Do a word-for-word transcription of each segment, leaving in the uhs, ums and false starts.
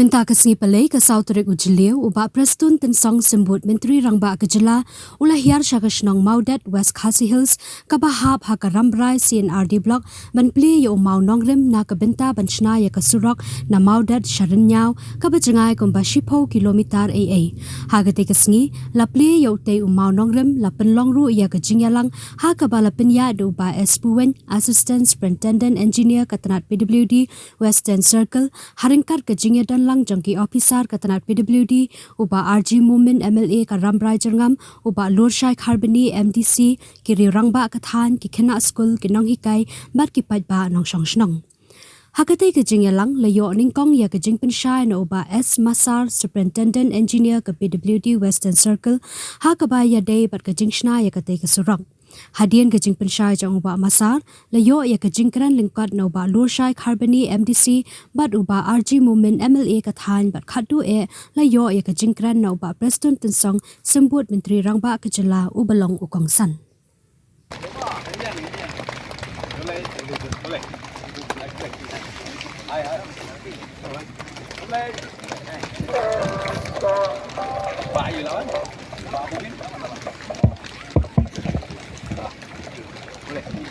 Mynta ka sngi Palei ka saw tarik u Jylliew, u Bah Prestone Tynsong Symbud, Myntri Rangbah ka Jylla, u la hiar sha ka shnong Mawdet, West Khasi Hills, kaba hap ha ka Rambrai C and R D Block, ban plie ïa u maw nongrim na ka bynta ban shna ïa ka surok na Mawdet sha Rynñiaw, kaba jngai kumba shiphew kilometer eiei. Ha katei ka sngi la plie ïa utei u maw nongrim, la pynlong ruh ïa ka jingïalang ha kaba la pynïaid da u Bah S Puwein, Assistant Superintendent Engineer ka tnat P W D Western Circle, ha ryngkat ka jingïadonlang jong ki ophisar ka tnat P W D, u Bah R G Momin, M L A ka Rambrai Jyrngam, u Bah Lurshai Kharbani, M D C, ki riew rangbah ka thaiñ, ki khynnah skul, ki nonghikai bad ki paidbah nongshong shnong. Ha katei ka jingïalang la ïoh nyngkong ïa ka jingpynshai na u Bah S Massar, Superintendent Engineer ka P W D Western Circle, ha kaba ïadei bad ka jingshna ïa katei ka surok. Hadien ka jingpynshai jong u Bah Massar, la ïoh ïa ka jingkren lyngkot na u Bah Lurshai Kharbani, M D C, bad u Bah R G Momin, M L A ka thaiñ, bad khatduh eh la ïoh ïa ka jingkren na u Bah Prestone Tynsong Symbud, Myntri Rangbah ka Jylla, uba long u kongsan.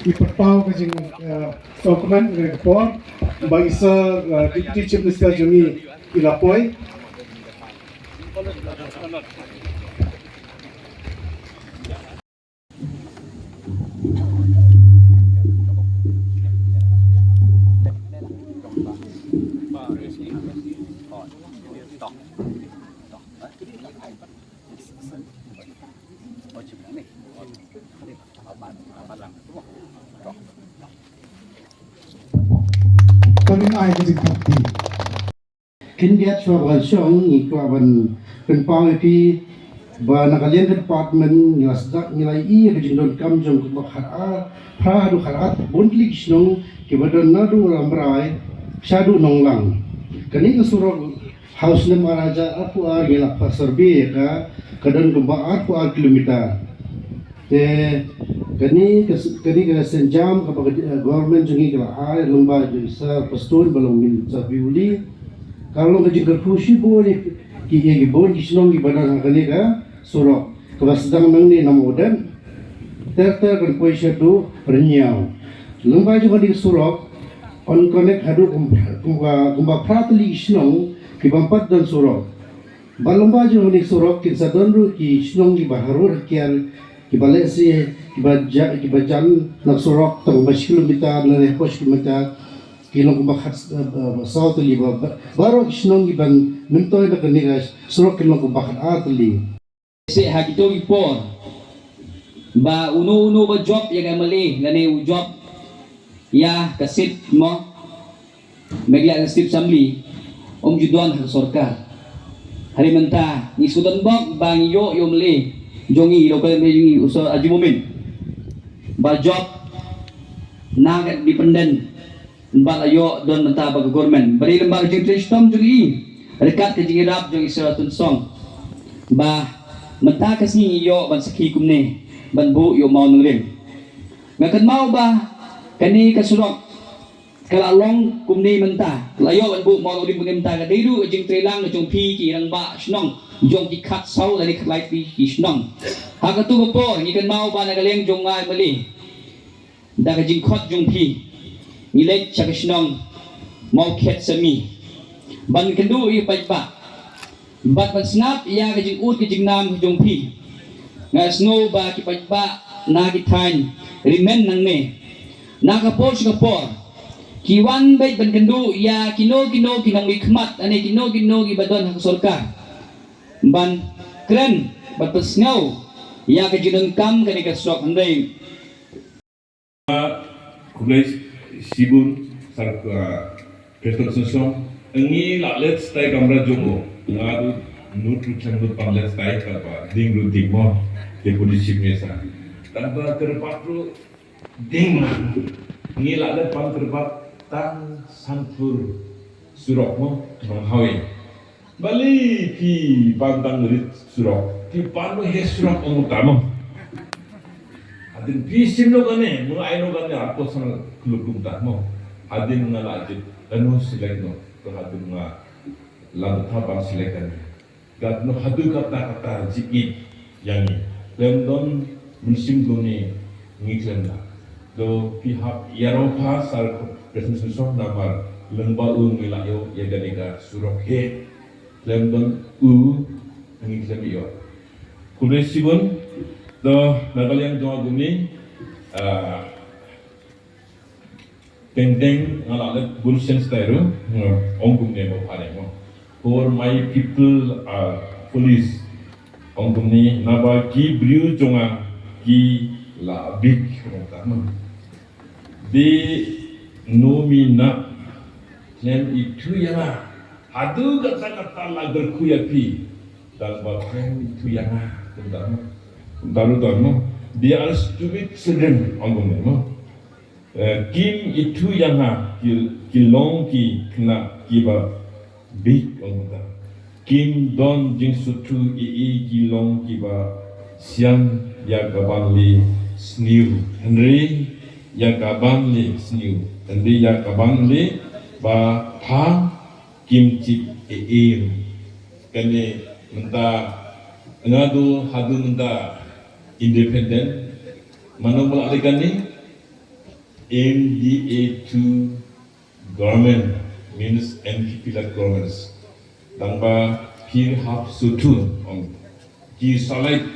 I pyrpaw ka jing, eh, sngewkmen ka por ba i Sir, eh, Deputy Chief Minister jong ngi i la poi. Khublei ai ka jingkyrpad. Khyndiat shuwa ban shong ngi kwah ban pynpaw ïa phi ba na ka liang ka department ngi la sdang, ngi la ïohi ïa ka jingdonkam jong kumba khatar, phra haduh khatar bun tylli ki shnong kiba don naduh Rambrai shaduh Nonglang. Kane ka surok ha u snem ar hajar arphew ar ngi la pat survey ïa ka, ka don kumba arphew ar kilometer. Te kane ka s-, kane ka sienjam kaba ka, eh, government jong ngi ka la ai lyngba jong i Sir Prestone ba long Minister Viewly. Ka long ka jingkyrkhu shibun ïa ki, ïa ki bun ki shnong kiba don ha kane ka surok kaba sdang nangne na Mawdet ter ter kan poi shaduh Rynñiaw. Lyngba jong kane ka surok yn connect haduh kum, kumba, kumba phra tylli ki shnong kiba ym pat don surok. Bad lyngba jong kane ka surok kin sa don ruh ki shnong kiba harud hakiar, kiba lehse kiba ja-, kiba jan na surok tang ba shi kilometer lane hapoh shi kilometer, ki long kumba khat, eh, eh, saw tylli ba, ba, baroh ki shnong kiban myntoi na kane ka surok ki long kumba khatar tylli. Seh ha kito ki por ba uno uno ba jop ïa ka M L A lane u jop ïa ka seat mo, Meghalaya Legislative Assembly, um ju don ha ka sorkar. Hynrei mynta ngi shu don bok ba ngi ïoh ïa u M L A jong ngi, local M L A jong ngi, u Sir Haji Momin, ba jop na ka independent, bad la ïoh don mynta bad ka government. Bad dei lyngba ka jingtrei shitom jong i, ryngkat ka jingïarap jong i Sir Tynsong, ba mynta ka sngi ngi ïoh ban sakhi kumne, ban buh ïa u maw nongrim. Nga kynmaw ba kane ka surok ka la long kumne mynta, la ïoh ban buh maw nongrim kumne mynta, ka dei ruh ka jingtrei lang jong phi ki rangbah shnong jong ki khatsaw lane khatlai tylli ki shnong. Ha kato ka por ngi kynmaw ba na ka liang jong nga M L A, da ka jingkhot jong phi, ngi leit sha ka shnong Mawkhet Sami ban kynduh ïa ki paidbah bad ban sngap ïa ka jingud ka jingnam ka jong phi. Nga sngew ba ki paidbah na ki thaiñ Rimen nangne, na ka por sha ka por, ki wan beit ban kynduh ïa kino kino ki nongmihkhmat lane kino kino kiba don ha ka sorkar ban kren, ban pynsngew ïa ka jingdonkam kane ka surok. Hynrei Khublei shibun, Sir, uh, Prestone Tynsong. Ngi la leit stai kamra jong u. Nga ruh nud ruh shem nud ban leit stai, kaba ding ruh ding mo, Deputy Chief Minister. Kaba kyrpad ruh ding mo. Ngi la leit ban kyrpad tang san phew surok mo, Nonghawi. Balei phi pan tang rit surok, phi pan ruh heh surok ong uta mo. Hadien phi shim noh kane, mo ai noh kane, arphew san kilo kumta mo. Hadien nga la jied, kano select noh, to hadien nga Lam tha ban selekan. Kat no hadu kata kata jikit yang ni. Lem don mensim doni ngi klem la. Do pihak Yaropa sar Kristen Sensor namar lengba u ngi la yo ya gadika surok he. Lem don u ngi klem yo. Kule sibun do nagaliang jong agumi. Ah, Teng teng nga la leh bun sien style ruh, nga ong kumne mo pare mo. For my people are foolish. Ong kumne naba ki briew jong nga ki la bik mo ta mo. They know me not. Khlem ithuh ïa nga. Haduh katta katta la kyrkhu ïa phi. Tang ba khlem ithuh ïa nga. Kum ta mo. Kum ta ruh ta mo. They are stupid children. Ong kumne mo. Eh, kim ithuh ïa nga ki, ki long ki khynnah kiba bik ong ta. Kim don jingsngewthuh ei ei ki long kiba sian ïa ka ban leh sniew. Hynrei ïa ka ban leh sniew. Hynrei ïa ka ban leh ba tha kim tip ei ei. Kane mynta nga du haduh mynta independent. Mano ba la leh kane? M D A two government means N P P led governments. Dang ba phi hap sngewthuh ong ki salai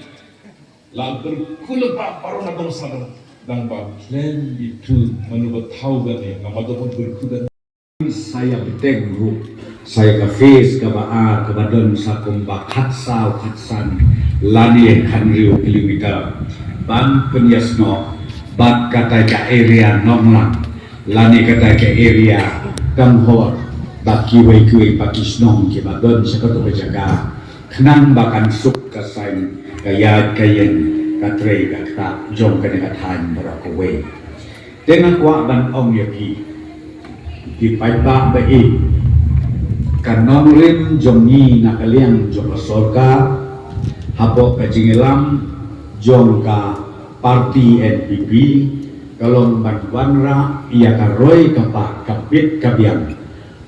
la kyrkhu lypa baroh na dong sadong. Dang ba khlem ithuh mano ba thaw kane, namar dang ba kyrkhu kane. Sa ïa bteng ruh sa ïa ka phase kaba ar kaba don sa kumba khatsaw khatsan lane khathynriew kilometer ban pynïasnoh bad kata ka area Nonglang lane kata ka area Kanghor bad kiwei kiwei pat ki shnong kiba don sa kato ka jaka khnang ba kan suk ka saiñ ka ïaid ka ïeng ka trei ka ktah jong kane ka thaiñ baroh kawei. Te nga kwah ban ong ïa phi, ki paidbah ba ïeit, ka nongrim jong ngi na ka liang jong ka sorkar hapoh ka jingïalam jong ka parti N P P ka long ban wanrah ïa ka roi ka par ka bit ka biang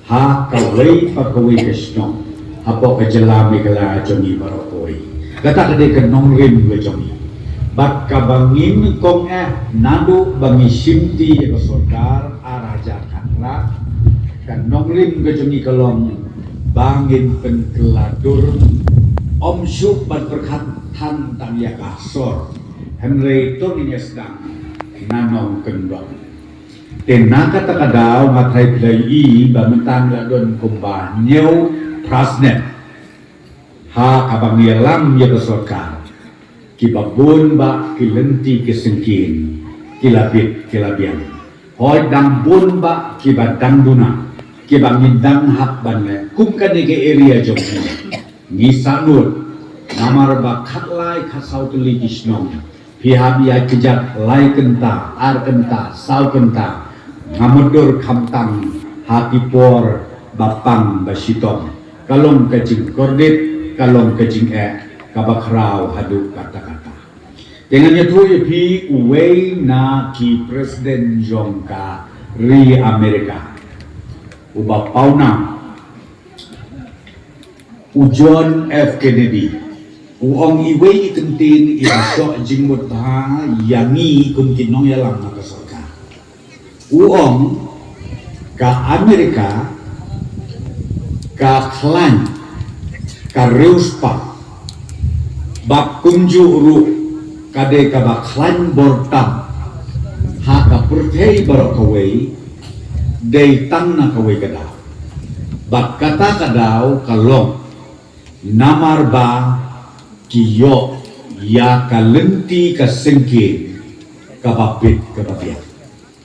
ha kawei pa kawei ka shnong hapoh ka jylla Meghalaya jong ngi baroh kawei. Kata ka dei ka nongrim ka jong ngi. Bad kaba ngi nyngkong eh naduh ba ngi shimti ïa ka sorkar ar hajar khatlai, ka nongrim ka jong ngi ka long ba ngin pynkylla dur, ym shuh ban pyrkhat than tang ïa ka sor, hynrei to ngin ïa sdang na nongkyndong. Te na kata ka daw nga tharai phi la ïohi ba mynta ngi la don kumba hynñiew phra snem ha kaba ngi ïalam ïa ka sorkar. Kiba bun bah ki lynti ki syngkien ki la bit ki la biang. Hooid dang bun bah kiba dang duna kiba ngin dang hap ban leh kum kane ka area jong ngi. Ngi sangnud namar ba khatlai khatsaw tylli ki shnong phi hap ïa kjat lai kynta, ar kynta, saw kynta. Nga mutdur khamtam ha ki por ba pang ba shitom. Ka long ka jingkordit, ka long ka jingeh kaba khraw haduh katta katta. Te ngan ïathuh ïa phi uwei na ki president jong ka ri Amerika, uba pawnam, u John F Kennedy, u ong iwei i kyntien iba shoh jingmut bha ïa ngi kum ki nongïalam na ka sorkar. U ong ka Amerika ka khlaiñ ka riewspah bad kumjuh ruh ka dei kaba khlaiñ bor tam ha ka pyrthei baroh kawei dei tang na kawei ka daw. Bad kata ka daw ka long namar ba ki ïoh ïa ka lynti ka syngkien kaba bit kaba biang.